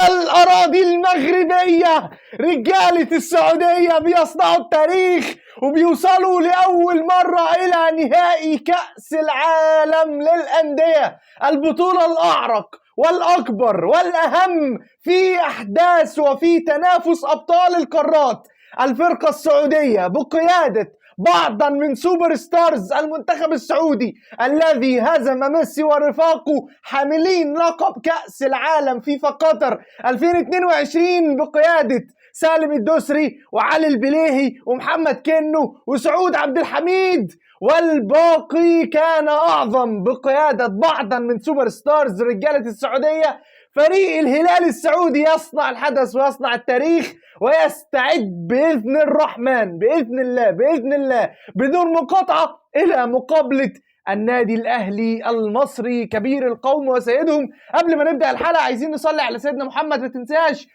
الأراضي المغربية رجالة السعودية بيصنعوا التاريخ وبيوصلوا لأول مرة إلى نهائي كأس العالم للأندية، البطولة الأعرق والأكبر والأهم في أحداث وفي تنافس أبطال القارات. الفرقة السعودية بقيادة بعضا من super stars المنتخب السعودي الذي هزم ميسي ورفاقه حاملين لقب كأس العالم فيفا قطر 2022 بقيادة سالم الدوسري وعلي البليهي ومحمد كنو وسعود عبد الحميد، والباقي كان أعظم بقيادة بعضا من super stars رجالة السعودية. فريق الهلال السعودي يصنع الحدث ويصنع التاريخ ويستعد بإذن الرحمن، بإذن الله، بإذن الله بدون مقاطعة إلى مقابلة النادي الأهلي المصري كبير القوم وسيدهم. قبل ما نبدأ الحلقة عايزين نصلي على سيدنا محمد، ما تنساش،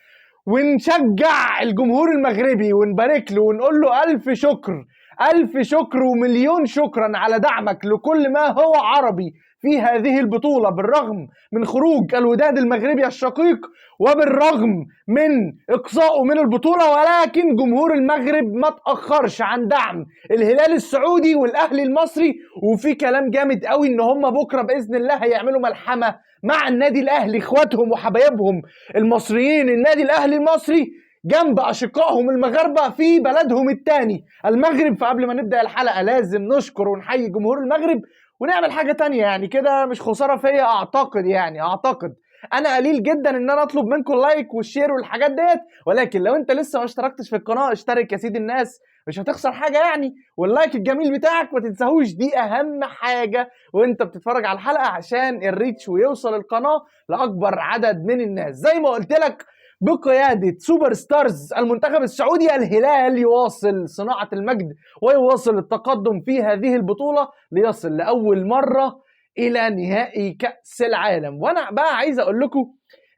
ونشجع الجمهور المغربي ونبارك له ونقول له ألف شكر، ألف شكر ومليون شكرا على دعمك لكل ما هو عربي في هذه البطولة، بالرغم من خروج الوداد المغربي الشقيق وبالرغم من إقصائه من البطولة، ولكن جمهور المغرب ما تأخرش عن دعم الهلال السعودي والأهلي المصري. وفي كلام جامد قوي إن هم بكرة بإذن الله هيعملوا ملحمة مع النادي الأهلي، إخواتهم وحبايبهم المصريين، النادي الأهلي المصري جنب أشقائهم المغاربة في بلدهم الثاني المغرب. فقبل ما نبدأ الحلقة لازم نشكر ونحيي جمهور المغرب ونعمل حاجة تانية، يعني كده مش خسارة فيا، أعتقد، يعني أعتقد أنا قليل جدا إن أنا أطلب منكم ال like وال share والحاجات ديت، ولكن لو أنت لسه ما اشتركتش في القناة اشترك يا سيد الناس، مش هتخسر حاجة يعني، وال like الجميل بتاعك ما تنساهوش، دي أهم حاجة وأنت بتتفرج على الحلقة عشان ال reach ويوصل القناة لأكبر عدد من الناس. زي ما قلت لك بقيادة super stars المنتخب السعودي، الهلال يواصل صناعة المجد ويواصل التقدم في هذه البطولة ليصل لأول مرة إلى نهائي كأس العالم. وأنا بقى عايز أقول لكم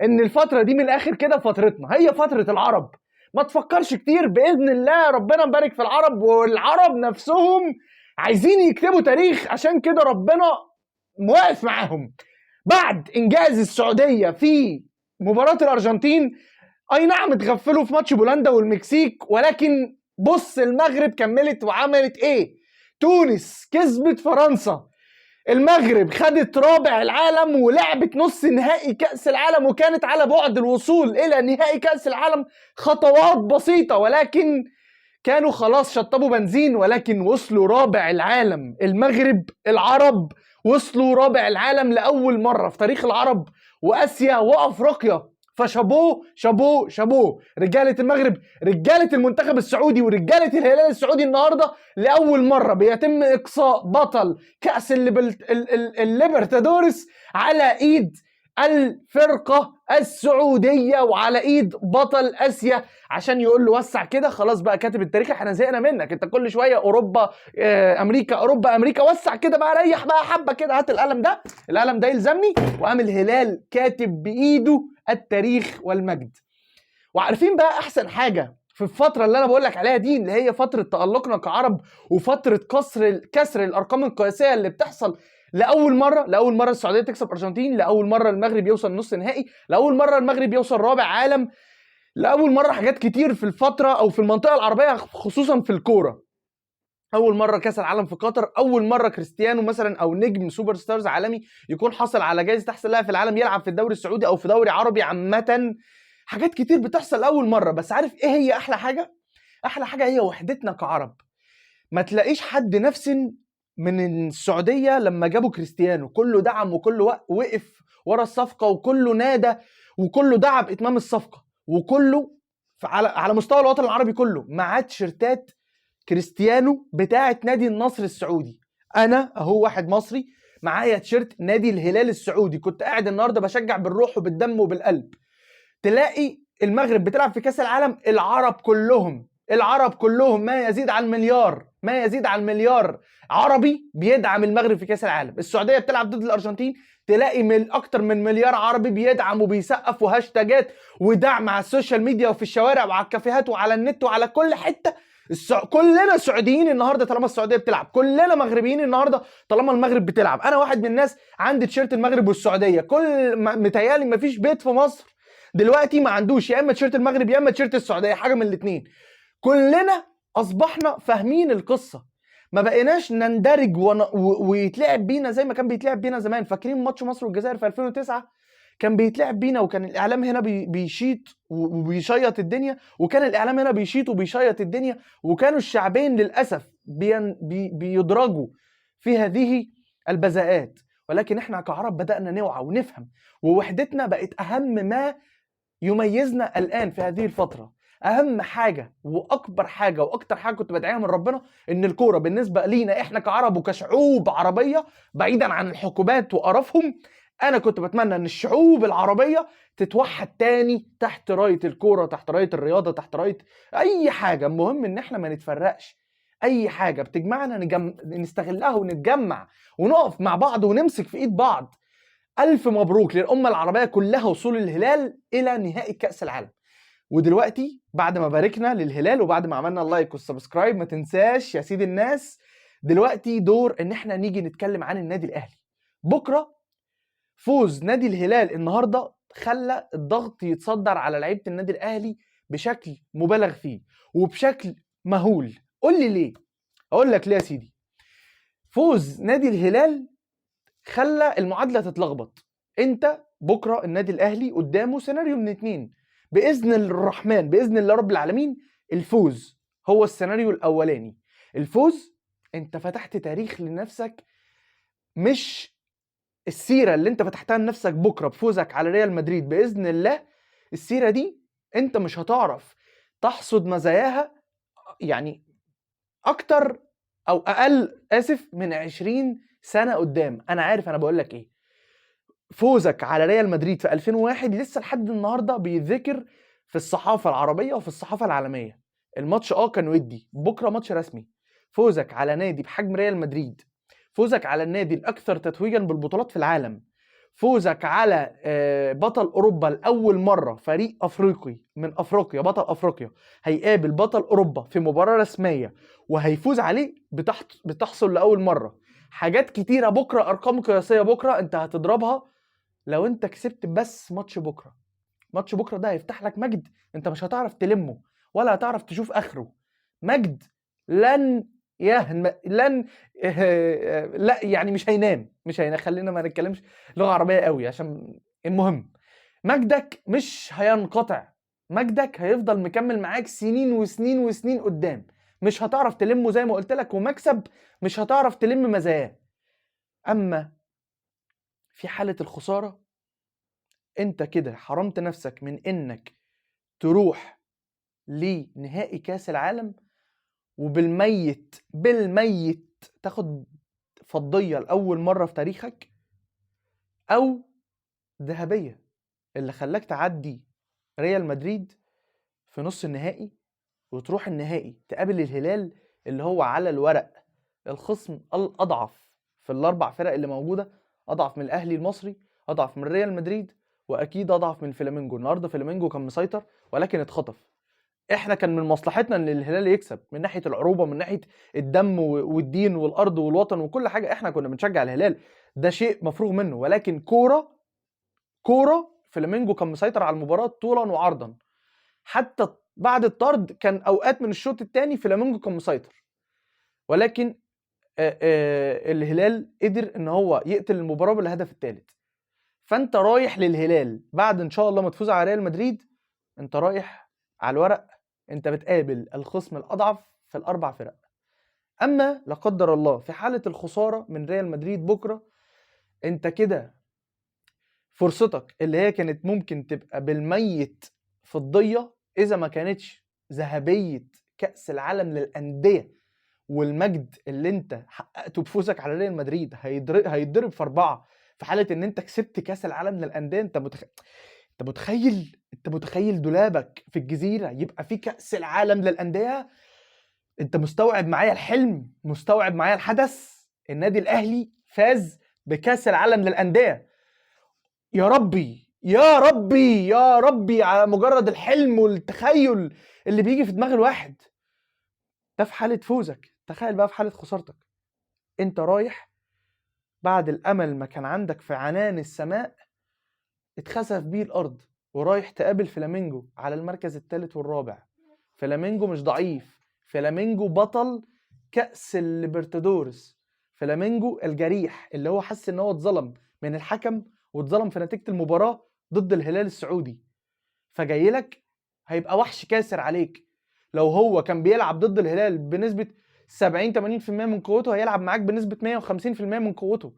إن الفترة دي من الآخر كده فترتنا، هي فترة العرب، ما تفكرش كتير، بإذن الله ربنا مبارك في العرب، والعرب نفسهم عايزين يكتبوا تاريخ، عشان كده ربنا موقف معاهم. بعد إنجاز السعودية في مباراة الأرجنتين، اي نعم اتغفلوا في ماتش بولندا والمكسيك، ولكن بص المغرب كملت وعملت ايه. تونس كسبت فرنسا، المغرب خدت رابع العالم ولعبت نص نهائي كأس العالم، وكانت على بعد الوصول الى نهائي كأس العالم خطوات بسيطة، ولكن كانوا خلاص شطبوا بنزين، ولكن وصلوا رابع العالم. المغرب العرب وصلوا رابع العالم لأول مرة في تاريخ العرب وآسيا وأفريقيا. فشابوه شابوه شابوه رجالة المغرب، رجالة المنتخب السعودي ورجالة الهلال السعودي. النهاردة لأول مرة بيتم إقصاء بطل كأس الليبرتادورس على إيد الفرقة السعودية وعلى إيد بطل آسيا، عشان يقول له وسع كده، خلاص بقى كاتب التاريخ، احنا زهقنا منك، انت كل شوية أوروبا أمريكا أوروبا أمريكا، وسع كده بقى، ريح بقى حبة كده، هات القلم ده، القلم ده يلزمني. وقام الهلال كاتب بإيده التاريخ والمجد. وعارفين بقى احسن حاجة في الفترة اللي انا بقول لك عليها دي، اللي هي فترة تألقنا كعرب وفترة كسر الارقام القياسية اللي بتحصل لاول مرة، لاول مرة السعودية تكسب ارجنتين، لاول مرة المغرب يوصل نص نهائي، لاول مرة المغرب يوصل رابع عالم، لاول مرة حاجات كتير في الفترة او في المنطقة العربية خصوصا في الكورة. اول مرة كاس العالم في قطر، اول مرة كريستيانو مثلا او نجم super stars عالمي يكون حصل على جائزة احسن لاعب في العالم يلعب في الدوري السعودي او في دوري عربي عامة. حاجات كتير بتحصل اول مرة. بس عارف ايه هي احلى حاجة؟ احلى حاجة هي وحدتنا كعرب. ما تلاقيش حد نفس من السعودية لما جابوا كريستيانو كله دعم وكله وقف ورا الصفقة وكله نادى وكله دعم اتمام الصفقة، وكله على مستوى الوطن العربي كله معاه تيشيرتات كريستيانو بتاعه نادي النصر السعودي. انا اهو واحد مصري معايا تيشيرت نادي الهلال السعودي، كنت قاعد النهارده بشجع بالروح وبالدم وبالقلب. تلاقي المغرب بتلعب في كاس العالم، العرب كلهم، العرب كلهم ما يزيد عن مليار، ما يزيد عن مليار عربي بيدعم المغرب في كاس العالم. السعودية بتلعب ضد الارجنتين، تلاقي من اكتر من مليار عربي بيدعم وبيسقف وهاشتاجات ودعم على ال social media وفي الشوارع وعلى الكافيهات وعلى النت وعلى كل حتة. كلنا سعوديين النهارده طالما السعودية بتلعب، كلنا مغربيين النهارده طالما المغرب بتلعب. انا واحد من الناس عندي تيشيرت المغرب والسعودية، كل متهيألي مفيش بيت في مصر دلوقتي ما عندوش يا اما تيشيرت المغرب يا اما تيشيرت السعوديه، حاجة من الاثنين. كلنا اصبحنا فاهمين القصة، ما بقيناش نندرج ويتلعب بينا زي ما كان بيتلعب بينا زمان. فاكرين ماتش مصر والجزائر في 2009 كان بيتلعب بينا، وكان الاعلام هنا بيشيط وبيشيط الدنيا، وكان الاعلام هنا بيشيط وبيشيط الدنيا، وكانوا الشعبين للاسف بيدرجوا في هذه البذاءات. ولكن احنا كعرب بدأنا نوعى ونفهم، ووحدتنا بقت اهم ما يميزنا الان في هذه الفترة. اهم حاجة واكبر حاجة واكتر حاجة كنت بدعيها من ربنا ان الكورة بالنسبة لينا احنا كعرب وكشعوب عربية، بعيدا عن الحكومات وقرفهم، انا كنت بتمنى ان الشعوب العربية تتوحد تاني تحت رايه الكورة، تحت رايه الرياضة، تحت رايه اي حاجة. المهم ان احنا ما نتفرقش، اي حاجة بتجمعنا نستغلها ونتجمع ونقف مع بعض ونمسك في ايد بعض. الف مبروك للامة العربية كلها وصول الهلال الى نهائي كاس العالم. ودلوقتي بعد ما باركنا للهلال وبعد ما عملنا ال like وال subscribe، ما تنساش يا سيد الناس دلوقتي دور ان احنا نيجي نتكلم عن النادي الاهلي. بكره فوز نادي الهلال النهارده خلى الضغط يتصدر على لعيبة النادي الاهلي بشكل مبالغ فيه وبشكل مهول. قول لي ليه؟ اقول لك ليه يا سيدي. فوز نادي الهلال خلى المعادلة تتلخبط. انت بكره النادي الاهلي قدامه سيناريو من اتنين باذن الرحمن، باذن الله رب العالمين. الفوز هو السيناريو الاولاني. الفوز انت فتحت تاريخ لنفسك، مش السيرة اللي انت فتحتها لنفسك بكره بفوزك على ريال مدريد باذن الله، السيرة دي انت مش هتعرف تحصد مزاياها يعني اكتر او اقل، اسف، من 20 سنة قدام. انا عارف انا بقول لك ايه. فوزك على ريال مدريد في 2001 لسه لحد النهارده بيتذكر في الصحافة العربية وفي الصحافة العالمية. الماتش كان ودي، بكره ماتش رسمي. فوزك على نادي بحجم ريال مدريد، فوزك على النادي الاكثر تتويجا بالبطولات في العالم، فوزك على بطل اوروبا لاول مرة، فريق افريقي من افريقيا بطل افريقيا هيقابل بطل اوروبا في مباراة رسمية وهيفوز عليه، بتحصل لاول مرة. حاجات كتيرة بكره، ارقام قياسية بكره انت هتضربها لو انت كسبت بس ماتش بكره. ماتش بكره ده هيفتح لك مجد انت مش هتعرف تلمه ولا هتعرف تشوف اخره. مجد لن يهن لن لا يعني مش هينام، مش هينام. خلينا ما نتكلمش لغة عربية قوي عشان المهم مجدك مش هينقطع، مجدك هيفضل مكمل معاك سنين وسنين وسنين قدام، مش هتعرف تلمه زي ما قلت لك، ومكسب مش هتعرف تلم مزاياه. اما في حالة الخسارة انت كده حرمت نفسك من انك تروح لنهائي كاس العالم، وبالميت بالميت تاخد فضية لأول مرة في تاريخك أو ذهبية اللي خلاك تعدي ريال مدريد في نص النهائي وتروح النهائي تقابل الهلال اللي هو على الورق الخصم الأضعف في الأربع فرق اللي موجودة، أضعف من الأهلي المصري، أضعف من ريال مدريد، وأكيد أضعف من فلامينجو. النهارده فلامينجو كان مسيطر ولكن اتخطف. احنا كان من مصلحتنا ان الهلال يكسب من ناحية العروبة، من ناحية الدم والدين والارض والوطن وكل حاجة، احنا كنا بنشجع الهلال، ده شيء مفروغ منه. ولكن كورة فلامينجو كان مسيطر على المباراة طولا وعرضا، حتى بعد الطرد كان اوقات من الشوط الثاني فلامينجو كان مسيطر، ولكن الهلال قدر ان هو يقتل المباراة بالهدف الثالث. فانت رايح للهلال بعد ان شاء الله ما تفوز على ريال مدريد، انت رايح على الورق انت بتقابل الخصم الاضعف في الاربع فرق. اما لا قدر الله في حاله الخسارة من ريال مدريد بكره، انت كده فرصتك اللي هي كانت ممكن تبقى بالميت فضية اذا ما كانتش ذهبية كاس العالم للاندية، والمجد اللي انت حققته بفوزك على ريال مدريد هيتضرب في 4 في حاله ان انت كسبت كاس العالم للاندية. انت متخيل، انت متخيل دولابك في الجزيرة يبقى في كاس العالم للاندية؟ انت مستوعب معايا الحلم؟ مستوعب معايا الحدث؟ النادي الاهلي فاز بكاس العالم للاندية. يا ربي يا ربي يا ربي على مجرد الحلم والتخيل اللي بيجي في دماغ الواحد ده في حالة فوزك. تخيل بقى في حالة خسارتك، انت رايح بعد الامل ما كان عندك في عنان السماء اتخسف بيه الارض. ورايح تقابل فلامينجو على المركز الثالث والرابع. فلامينجو مش ضعيف، فلامينجو بطل كأس الليبرتادورس، فلامينجو الجريح اللي هو حس ان هو اتظلم من الحكم واتظلم في نتيجة المباراة ضد الهلال السعودي، فجاي لك هيبقى وحش كاسر عليك. لو هو كان بيلعب ضد الهلال بنسبة 70 80% من قوته، هيلعب معاك بنسبة 150% من قوته.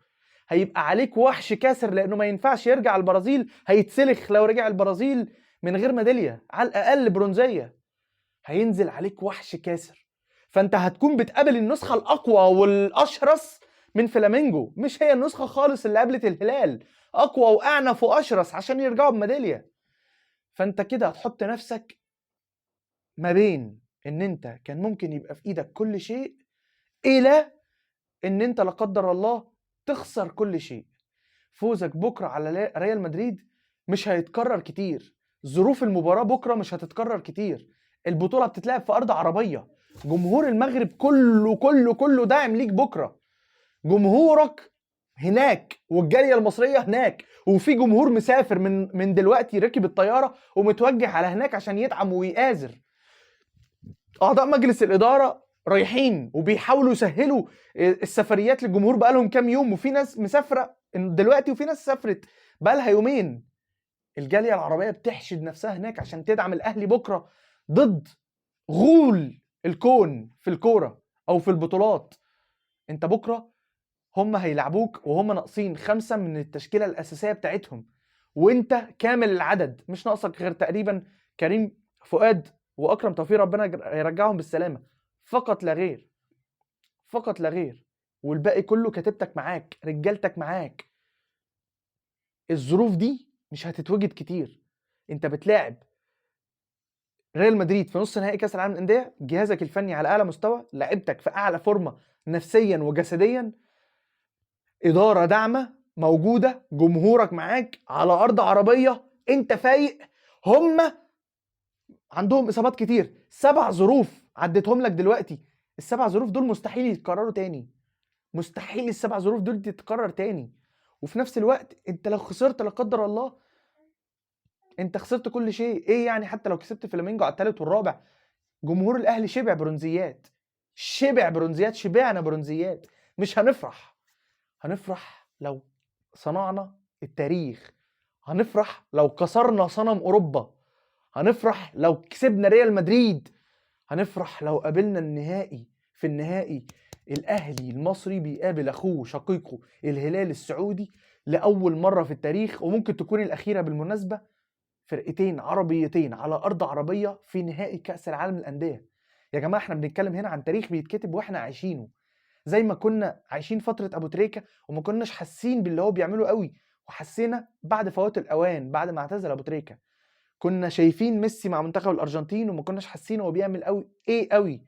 هيبقى عليك وحش كاسر، لانه ما ينفعش يرجع البرازيل، هيتسلخ لو رجع البرازيل من غير ميدالية، على الاقل برونزيه. هينزل عليك وحش كاسر، فانت هتكون بتقابل النسخة الاقوى والاشرس من فلامينجو، مش هي النسخة خالص اللي قابلت الهلال، اقوى واعنف واشرس عشان يرجعوا بميداليه. فانت كده هتحط نفسك ما بين ان انت كان ممكن يبقى في ايدك كل شيء، الى ان انت لا قدر الله تخسر كل شيء. فوزك بكره على ريال مدريد مش هيتكرر كتير، ظروف المباراة بكره مش هتتكرر كتير، البطولة بتتلعب في ارض عربية، جمهور المغرب كله كله كله داعم ليك بكره، جمهورك هناك والجاليه المصرية هناك، وفي جمهور مسافر من دلوقتي ركب الطيارة ومتوجه على هناك عشان يدعم ويآزر. اعضاء مجلس الادارة رايحين وبيحاولوا يسهلوا السفريات للجمهور بقالهم كام يوم، وفي ناس مسافرة دلوقتي وفي ناس سافرت بقالها يومين. الجالية العربية بتحشد نفسها هناك عشان تدعم الاهلي بكره ضد غول الكون في الكورة او في البطولات. انت بكره هم هيلعبوك وهم ناقصين 5 من التشكيلة الاساسية بتاعتهم، وانت كامل العدد، مش ناقصك غير تقريبا كريم فؤاد واكرم توفيق، ربنا يرجعهم بالسلامة فقط لا غير، فقط لا غير، والباقي كله كتيبتك معاك، رجالتك معاك. الظروف دي مش هتتوجد كتير. انت بتلاعب ريال مدريد في نص نهائي كاس العالم للاندية، جهازك الفني على اعلى مستوى، لعيبتك في اعلى فورمه نفسيا وجسديا، ادارة داعمه موجودة، جمهورك معاك على ارض عربية، انت فايق، هم عندهم اصابات كتير، 7 ظروف عديتهم لك دلوقتي، ال7 ظروف دول مستحيل يتكرروا تاني، مستحيل ال7 ظروف دول تتكرر تاني. وفي نفس الوقت انت لو خسرت لا قدر الله انت خسرت كل شيء. ايه يعني حتى لو كسبت فلامينجو على الثالث والرابع، جمهور الاهلي شبع برونزيات، شبع برونزيات، شبعنا برونزيات. مش هنفرح، هنفرح لو صنعنا التاريخ، هنفرح لو كسرنا صنم اوروبا، هنفرح لو كسبنا ريال مدريد، هنفرح لو قابلنا النهائي. في النهائي الاهلي المصري بيقابل اخوه شقيقه الهلال السعودي لاول مرة في التاريخ، وممكن تكون الاخيرة بالمناسبة، فرقتين عربيتين على ارض عربية في نهائي كاس العالم للاندية. يا جماعة احنا بنتكلم هنا عن تاريخ بيتكتب واحنا عايشينه، زي ما كنا عايشين فترة ابو تريكه وما كناش حاسين باللي هو بيعمله قوي، وحسينا بعد فوات الاوان بعد ما اعتزل ابو تريكه. كنا شايفين ميسي مع منتخب الارجنتين وما كناش حاسين هو بيعمل قوي ايه قوي،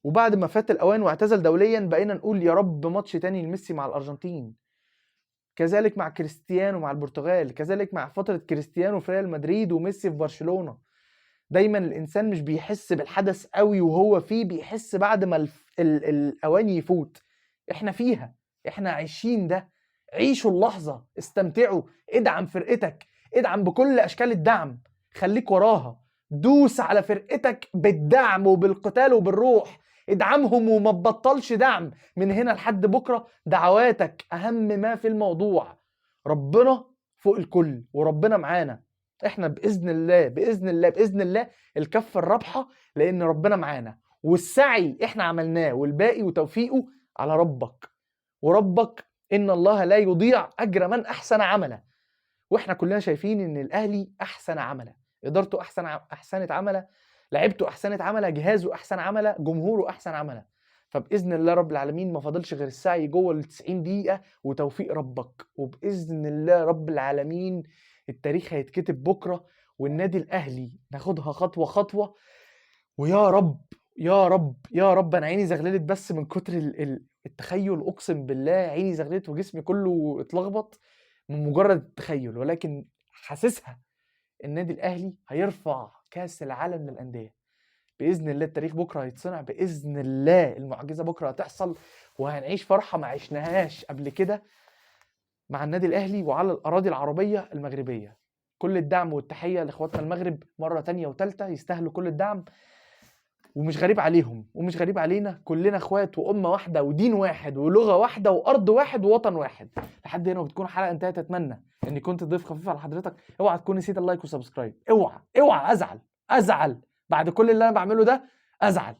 وبعد ما فات الاوان واعتزل دوليا بقينا نقول يا رب ماتش تاني لميسي مع الارجنتين. كذلك مع كريستيانو مع البرتغال، كذلك مع فترة كريستيانو في ريال مدريد وميسي في برشلونة. دايما الانسان مش بيحس بالحدث قوي وهو فيه، بيحس بعد ما الاوان يفوت. احنا فيها، احنا عايشين ده، عيشوا اللحظة، استمتعوا، ادعم فرقتك، ادعم بكل اشكال الدعم، خليك وراها، دوس على فرقتك بالدعم وبالقتال وبالروح، ادعمهم وما تبطلش دعم من هنا لحد بكرة. دعواتك اهم ما في الموضوع، ربنا فوق الكل وربنا معانا، احنا باذن الله باذن الله باذن الله الكفة الرابحة، لان ربنا معانا، والسعي احنا عملناه والباقي وتوفيقه على ربك، وربك ان الله لا يضيع اجر من احسن عملا. واحنا كلنا شايفين ان الاهلي احسن عملا، ادارته احسنت عملا، لعيبته احسنت عملا، جهازه احسن عملا، جمهوره احسن عملا. فباذن الله رب العالمين ما فاضلش غير السعي جوه ال 90 دقيقة وتوفيق ربك، وباذن الله رب العالمين التاريخ هيتكتب بكره، والنادي الاهلي ناخدها خطوة خطوة. ويا رب يا رب يا رب، انا عيني زغللت بس من كتر التخيل، اقسم بالله عيني زغللت وجسمي كله اتلخبط من مجرد التخيل، ولكن حاسسها النادي الاهلي هيرفع كاس العالم للاندية باذن الله. التاريخ بكره هيتصنع باذن الله، المعجزة بكره هتحصل، وهنعيش فرحه ما عشناهاش قبل كده مع النادي الاهلي وعلى الاراضي العربية المغربية. كل الدعم والتحيه لاخواتنا المغرب مرة تانية وتالتة، يستاهلوا كل الدعم، ومش غريب عليهم ومش غريب علينا، كلنا اخوات وامه واحدة ودين واحد ولغة واحدة وارض واحد ووطن واحد. لحد هنا وبتكون الحلقة انتهت. اتمنى اني كنت ضيف خفيف على حضرتك. اوعى تكون نسيت ال like و subscribe، اوعى اوعى، ازعل ازعل بعد كل اللي انا بعمله ده، ازعل.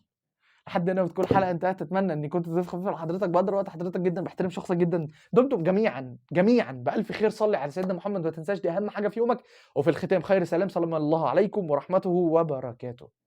لحد هنا بتكون الحلقة انتهت. اتمنى اني كنت ضيف خفيف على حضرتك. بقدر وقت حضرتك جدا، بحترم شخصك جدا. دمتم جميعا جميعا بالف خير. صلي على سيدنا محمد وما تنساش، دي اهم حاجة في يومك. وفي الختام خير سلام، سلام الله عليكم ورحمته وبركاته.